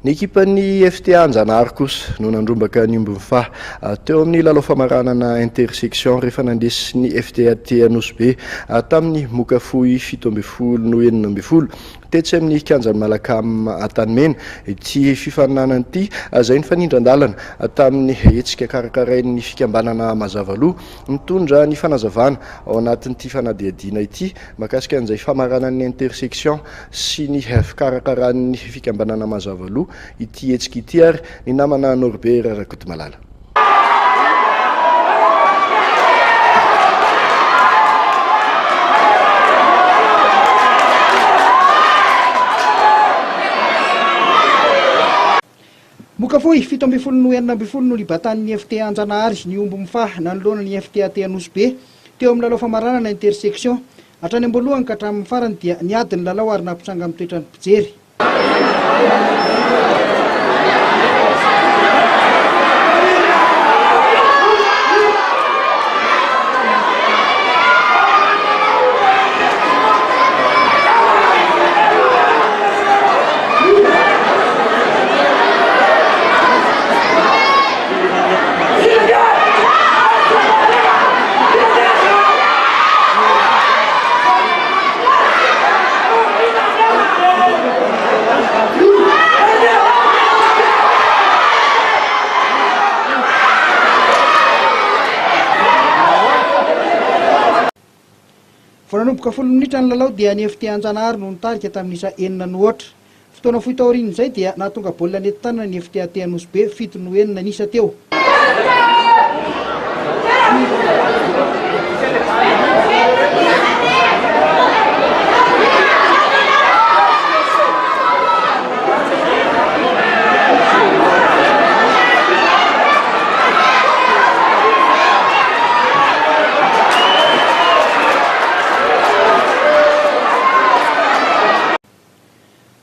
Ny ekipan'ny FTA Anjanahary kosa no nandrombaka ny ombiny faha teo amin'ny lalao famaranana intersection rehefa nandresy ny FTAT Anosibe tamin'ny moka fohy 17 no 16 tetsy amin'ny kianjan'ny Malacam Antanimena. Ity fifaninanana ity izay nifanindran-dalana tamin'ny hetsika karakarain'ny fikambanana Mazavaloha nitondra ny fanazavana ao anatin'ity fanadihadiana ity mahakasika an'izay famaranan'ny intersection sy ny fikarakaran'ny fikambanana Mazavaloha ity hetsika ity ary ny namana Norbert Rakotomalala. Moka fohy, 17 no 16 no nibatan'ny FTA Anjanahary ny omby mifaha nanoloana ny FTAT Anosibe teo amin'ny lalao famaranana intersection. Hatrany am-boalohany ka hatramin'ny farany dia niady ny lalao ary nampitsanga mitoetra ny mpijery. Vao nanomboka folo minitra ny lalao dia ny FT Anjanahary no nitarika tamin'ny isa enina no aotra. Fotoana fohy taorian'izay dia nahatonga baolina nety tanana ny FTAT Anosibe, fito no enina ny isa teo.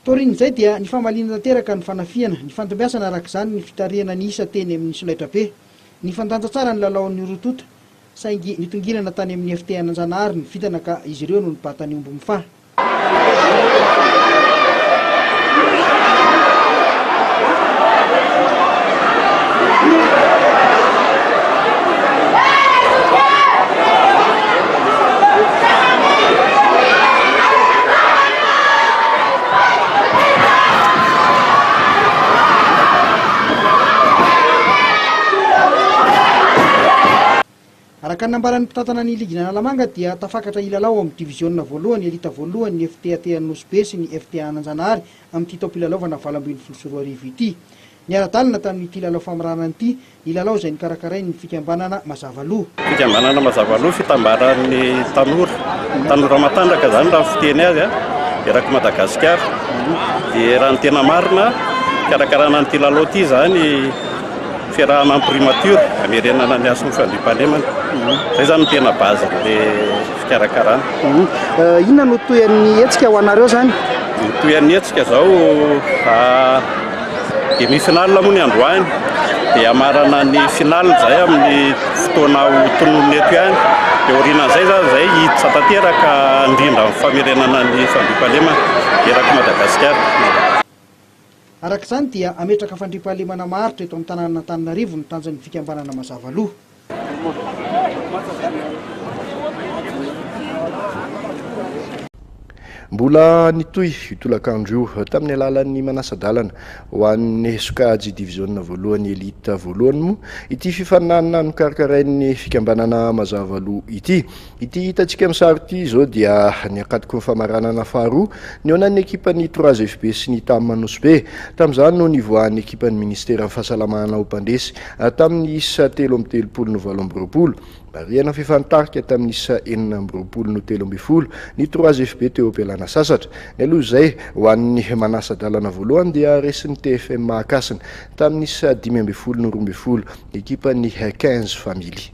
Taorian'izay dia nifamaliana tanteraka ny fanafihana, nifandimbiasana araka izany ny fitarihana ny isa teny amin'ny solaitrabe. Nifandanja tsara ny lalaon'ny roa tonta, saingy nitongilana tany amin'ny FT Ananjanahary ny vintana ka izy ireo no nibata ny omby mifaha. Araka ny nambaran'ny mpitantana ny ligin'Analamanga dia tafakatra hilalao ao amin'ny diviziona voalohany Elita voalohany ny FTAT Anosibe sy ny FTA Ananjanahary amin'ity taom-pilalaovana 2018 ity. Niara-dalana tamin'ity lalao famaranana ity ny lalao izay nokarakarain'ny fikambanana Mazavaloha. Fikambanana Mazavaloha, fitambaran'ny tanora, tanora matanjaka izany raha ny fiteny azy erak'i Madagasikara. Dia raha ny tena marina, fikarakarana an'ity lalao ity izany fiarahana amin'ny primature, hamerenana ny hasin'ny fandriampahalemana. Izay izany no tena base-n'ilay fikarakarana. Inona no tohin'ny hetsika ho anareo izany? Ny tohin'ny hetsika izao, Demi finale moa ny androany dia hamarana ny finale izay amin'ny fotoana ho tononina eto ihany dia aorianan'izay izany izay hiditra tanteraka indrindra amin'ny famerenana ny fandriampahalemana erak'i Madagasikara. Araka izany dia hametraka fandriampahalemana maharitra eto amin'ny tanànan'Antananarivo ny tanjon'ny fikambanana Mazavaloha. Mbola nitohy io tolakandro io tamin'ny alalan'ny manasa-dalana ho an'ny sokajy diviziona voalohany Elite voalohany moa ity fifaninanana nokarakarain'ny fikambanana Mazavaloha ity. Ity hitantsika amin'ny sary ity izao dia ny ankatoky ny famaranana faharoa nihaonan'ny ekipan'ny Trois FB sy ny Tam Anosibe. Tamin'izany no nivoahan'ny ekipan'ny ministeran'ny fahasalamana ho mpandresy tamin'ny isa 33 no 28. Marihana fa efa nitarika tamin'ny isa 26 no 13 ny Trois FB teo am-pialana sasatra. Nialoha izay, ho an'ny manasa-dalana voalohany dia resin'ny TFM Mahakasina tamin'ny isa 15 no 12 ny ekipan'ny 15 Family.